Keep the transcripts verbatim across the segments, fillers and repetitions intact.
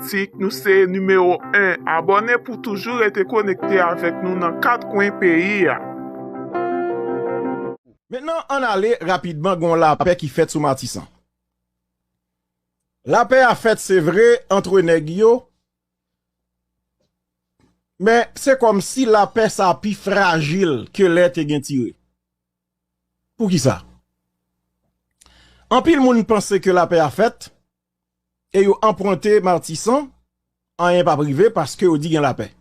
Politik, nou se nimewo en. Abòne pou toujou rete konekte avèk nou nan kat kwen peyi a. Mentnan, ann ale rapidman, gen yon lapè ki fèt sou Matisan. Lapè a fèt, se vre, antre nèg yo, men se kòmsi lapè sa pi frajil ke lè te gen tire. Poukisa? Anpil moun panse ke lapè a fèt e yo anpwante Matisan, anyen p ap rive paske yo di gen lapè.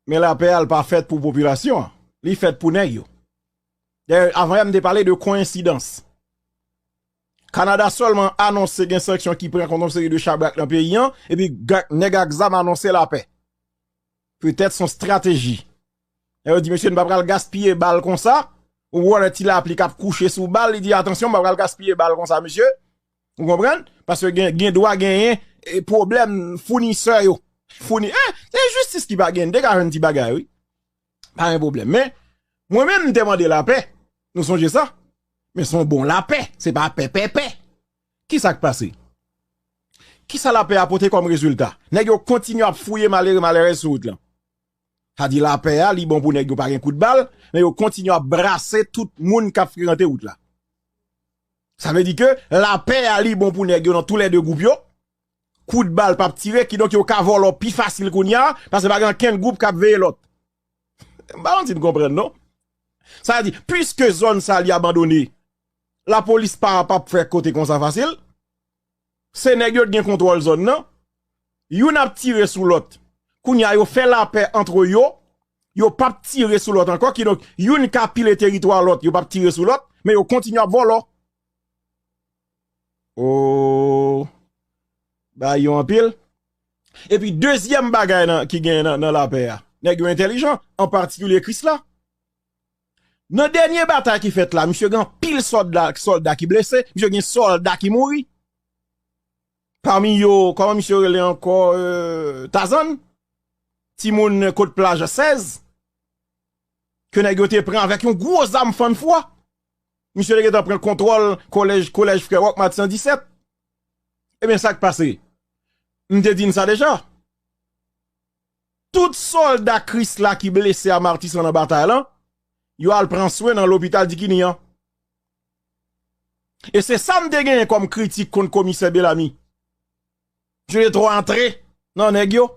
Men lapè a, l pa fèt pou popilasyon an. Li fèt pou nèg yo. Dayè, avan yè, m te pale de koyensidans. Kanada sèlman anonse gen sanksyon ki pran kont yon seri de chabrak nan peyi an, epi ga-, nèg ak zam anonse lapè. Petèt se yon estrateji. Lè yo di, "Mesye, n pa pral gaspiye bal konsa." Ou wè lè ti lapli k ap kouche sou bal, li di, "Atansyon, m pa pral gaspiye bal konsa, mesye." Ou konprann? Paske gen, gen dwa genyen, e, pwoblèm founisè yo. Founi-, eh, se jistis ki pa gen, n te ka jwenn ti bagay, wi. Pa gen pwoblèm. Men, mwen menm, m te mande lapè. Nou sonje sa? Men se yon bon lapè. Se pa pè, pè, pè. Kisa k pase? Kisa lapè a pote kòm rezilta? Nèg yo kontinye ap fouye malere, malerèz sou wout lan. Sa di lapè a, li bon pou nèg yo pa gen kout bal, men yo kontinye ap brase tout moun k ap frekante wout la. Sa vle di ke lapè a, li bon pou nèg yo nan toulède gwoup yo. Kout bal p ap tire, kidonk yo ka vòlò pi fasil kounye a, paske pa gen ankenn gwoup k ap veye lòt. M pa santi n konprann, non. Sa vle di, piske zòn sa li abandone, lapolis pa, p ap fè kote konsa fasil. Se nèg yo t gen kontwòl zòn nan. Youn ap tire sou lòt. Kounye a, yo fè lapè antre yo. Yo p ap tire sou lòt ankò. Kidonk, youn ka pile teritwa lòt. Yo p ap tire sou lòt. Men yo kontinye ap vòlò. Oh, bagay yo anpil. Epi, dezyèm bagay nan, ki gen nan, nan lapè a, nèg yo entèlijan, an patikilye Krisla. Nan dènye batay ki fèt la, misye gen anpil sòlda, sòlda ki blese, misye gen sòlda ki mouri. Pami yo, kòman misye rele ankò, euh, Tazan? Timoun kot plaj sèz, ke nèg yo te pran avèk yon gwo zam fann fwa. Misye te gentan pran kontwòl kolèj, kolèj Frè Wòk, Matisan disèt. Ebyen, sa k pase? M te di n sa deja. Tout sòlda Krisla ki blese a Matisan nan batay lan, yo al pran swen nan lopital Dikini an. E se sa m te genyen kòm kritik kont komisè Belamy. Misye te twò antre nan nèg yo.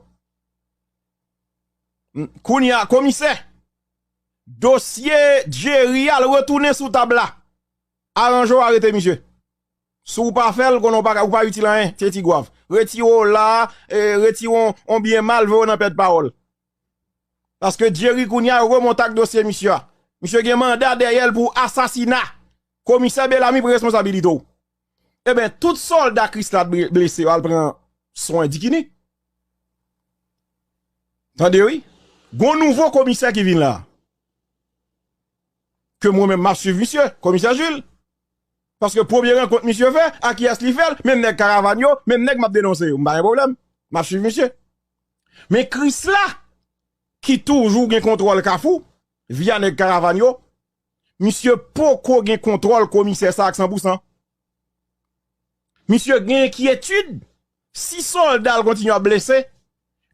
M, kounye a, komisè, dosye Jerry a, l retounen sou tab la. Aranje w, arete misye. Si w pa fè l, konnen w pa, ou pa itil anyen, se ti gwav. Retire w la, e, retire w, w byen mal, voye w nan pèd pawòl. Paske Jerry kounye a remonte ak dosye misye a. Misye gen manda dèyè l pou asasina. Komisè Belamy pran responsabilite w. Ebyen, tout sòlda Krisla ble-, blese yo al pran swen Dikini. Tande wi. Gon nouvo komisè ki vin la. Ke mwen menm m ap swiv misye, komisè Jules. Paske premye rankont misye fè, a kiyès li fè l? Menm nèg karavàn yo, menm nèg m ap denonse yo. M pa gen pwoblèm. M ap swiv misye. Men Krisla, ki toujou gen kontwòl Kafou, via nèg karavàn yo, misye poko gen kontwòl komisè sa ak san pou san. Misye gen enkyetid. Si sòlda l kontinye ap blese,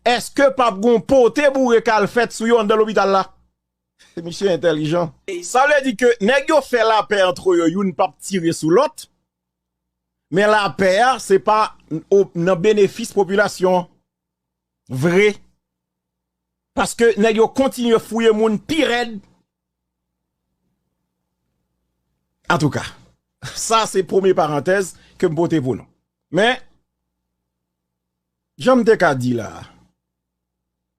èske p ap gon pote boure k al fèt sou yo anndan lopital la? Misye entèlijan. Sa vle di ke nèg yo fè lapè antre yo, youn p ap tire sou lòt. Men lapè a, se pa o-, nan benefis popilasyon an. Vre. Paske nèg yo kontinye fouye moun pi rèd. Antouka, sa se premye parantèz ke m pote pou nou. Men, jan m te ka di la a,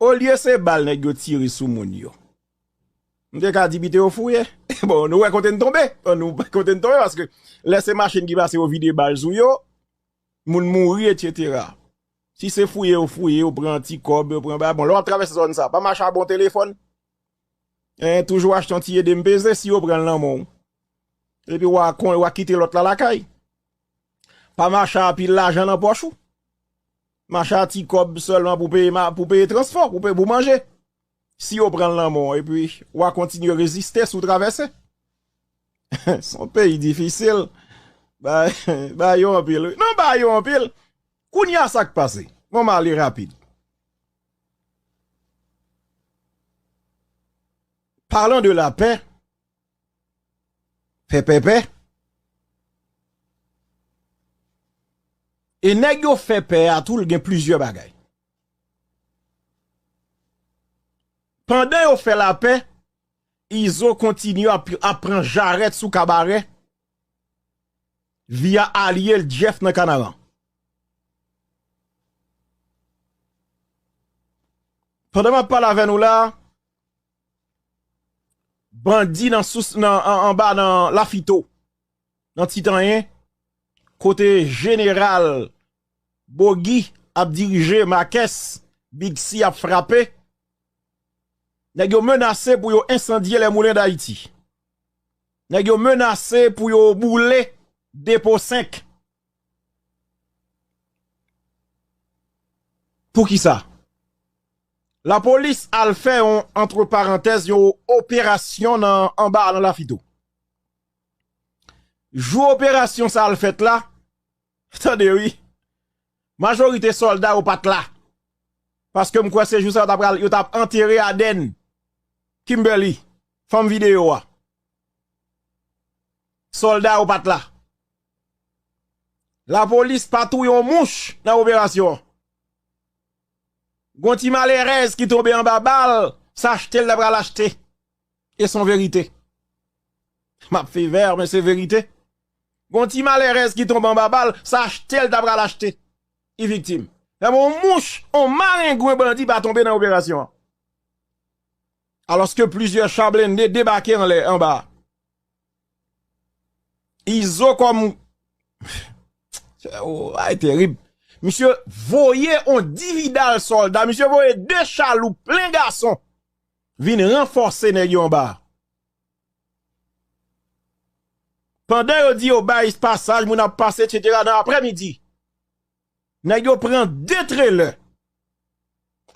olye se bal nèg yo tire sou moun yo, m te ka di biten yo fouye. Bon, nou wè kote n tonbe. Bon, nou wè kote n tonbe, paske lè se machin ki pase, yo vide bal sou yo, moun mouri, etsetera. Si se fouye yo fouye, yo pran ti kòb, yo pran ba-, bon, lè w ap travèse zòn sa, pa mache a bon telefòn. En, toujou achte yon ti ede m peze si yo pran l nan men w. Epi w a kon, w a kite lòt la lakay. Pa mache a pil lajan nan pòch ou. Mache a ti kòb sèlman pou peye ma-, pou peye transpò, pou peye, pou manje. Si yo pran l nan men w, epi w a kontinye reziste si w travèse. Se yon peyi difisil. Ba, ba yo anpil, wi. Non, ba yo anpil. Kounye a sa k pase? Bon, m ale rapid. Parlant de la paix, fè pè pè. E nèg yo fè pè a tou, l gen plizyè bagay. Pandan yo fè lapè, Izo kontinye ap, ap pran jarèt sou Kabarè via alye l Jeff nan Kanaran. Pandan m ap pale avè nou la, bandi nan sous, nan, an, anba nan Lafito, nan Titanyen, kote jeneral Bogi ap dirije, Makès, Big C ap frape, nèg yo menase pou yo ensandye Les Moulins d'Haïti. Nèg yo menase pou yo boule depo senk. Poukisa? Lapolis al fè yon, antre parantèz, yon operasyon nan, anba nan Lafito. Jou operasyon sa al fèt la, tande wi, majorite sòlda yo pa t la. Paske m kwè se jou sa yo t ap pral, yo t ap antere Adèn. Kimberly, fanm videyo a. Sòlda yo pa t la. Lapolis pa touye yon mouch nan operasyon an. Gon ti malerèz ki tonbe anba bal, se achte l ta pral achte. E se yon verite. M ap fè vè, men se verite. Gon ti malerèz ki tonbe anba bal, se achte l ta pral achte. Li viktim. Yon mouch, yon marengwen bandi pa tonbe nan operasyon an. Alòske plizyè cha blende debake anlè, anba. Izo kòm, oh, ay, terib. Misye voye on dividal sòlda, misye voye de chaloup plen gason vin ranfòse nèg yo anba. Pandan yo di yo bay pasaj, moun ap pase, etsetera, nan aprèmidi, nèg yo pran de trelè.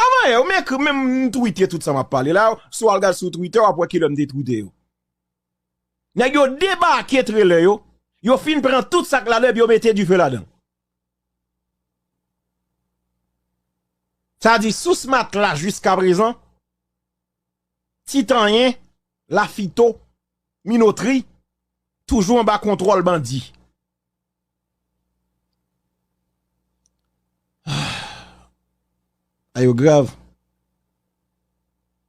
Avan yè, ou m ekri, menm m twite tout sa m ap pale la, si w al gad sou Twitter, w ap wè kilè m te twite yo. Nèg yo debake trelè yo, yo fin pran tout sa k ladan, epi yo mete dife ladan. Sa di, sous matla jiskaprezan, Titanyen, Lafito, Minotri, toujou anba kontwòl bandi. Bagay yo grav.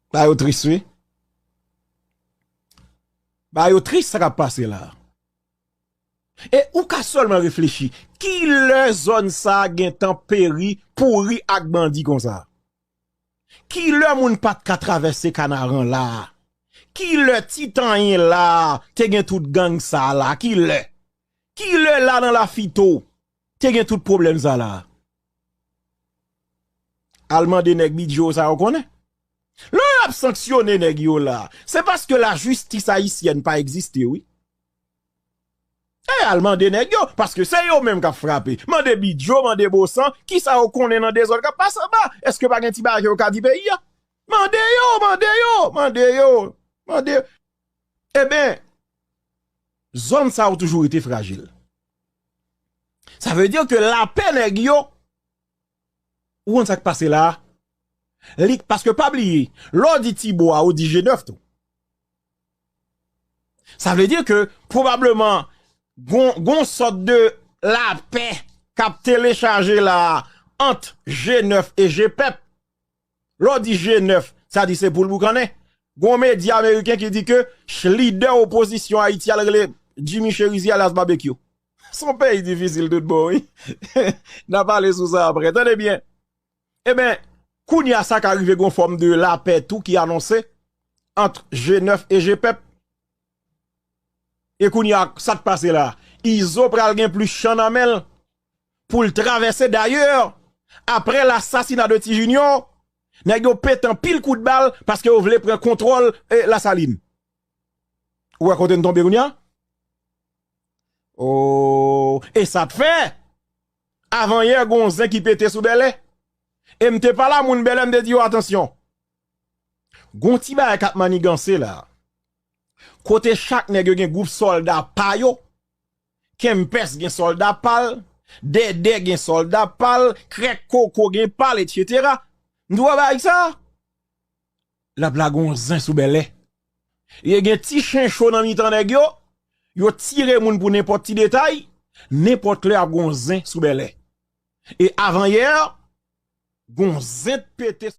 Bagay yo tris, wi. Bagay yo tris, sa k ap pase la. E ou ka sèlman reflechi, kilè zòn sa a gentan peri, pouri ak bandi konsa? Kilè moun pa t ka travèse Kanaran la a? Kilè Titanyen la a te gen tout gang sa a la? Kilè? Kilè la nan Lafito te gen tout pwoblèm sa la a? Al mande nèg bidjo sa yo konnen. Lè y ap sanksyone nèg yo la, se paske lajistis ayisyèn pa egziste, wi. E al mande nèg yo, paske se yo menm k ap frape. Mande bidjo, mande bosan, kisa yo konnen nan dezòd k ap pase anba? Èske pa gen ti bagay ke yo ka di peyi a? Mande yo, mande yo, mande yo, mande yo. Eben, zòn sa yo toujou rete frajil. Sa vle di ke lapè nèg yo, ou konn sa k pase la a? Li, paske pa bliye, lè w di Ti Bwa, ou di G nèf tou. Sa vle di ke pwobableman gon, gon sòt de lapè k ap telechaje la a ant G nèf e G pèp. Lè w di G nèf, sa di se pou l boukannen. Gon medya ameriken ki di ke ch-, lidè opozisyon Ayiti a l rele Jimmy Cherizier alyas Babekyou. Se yon peyi difisil tout bon, wi. N a pale sou sa apre. Tande byen. Eben, kounye a sa ka rive gon fòm de lapè tou ki anonse ant G nèf e G pèp. E kounye a, sa k pase la? Izo pral gen plis chan nan men l pou l travèse. Dayè, aprè lasasina de Ti Junior, nèg yo pete anpil kout bal paske yo vle pran kontwòl, e, Lasalin. Ou wè kote n tonbe kounye a? Oh, e sa t fè? Avanyè, gon zen ki pete sou Bèlè. E m te pale a moun Bèlè, m te di yo, atansyon. Gon ti bagay k ap maniganse la. Kote chak nèg yo gen gwoup sòlda pa yo, Kempès gen sòlda pa l, Dèdè gen sòlda pa l, Krèk Koko gen pa l, etsetera. M di w bagay sa? L ap lage yon zen sou bèlè. E gen ti chen cho nan mitan nèg yo, yo tire moun pou nenpòt ti detay, nenpòt lè ap gen yon zen sou bèlè. E avanyè, gen yon zen t pete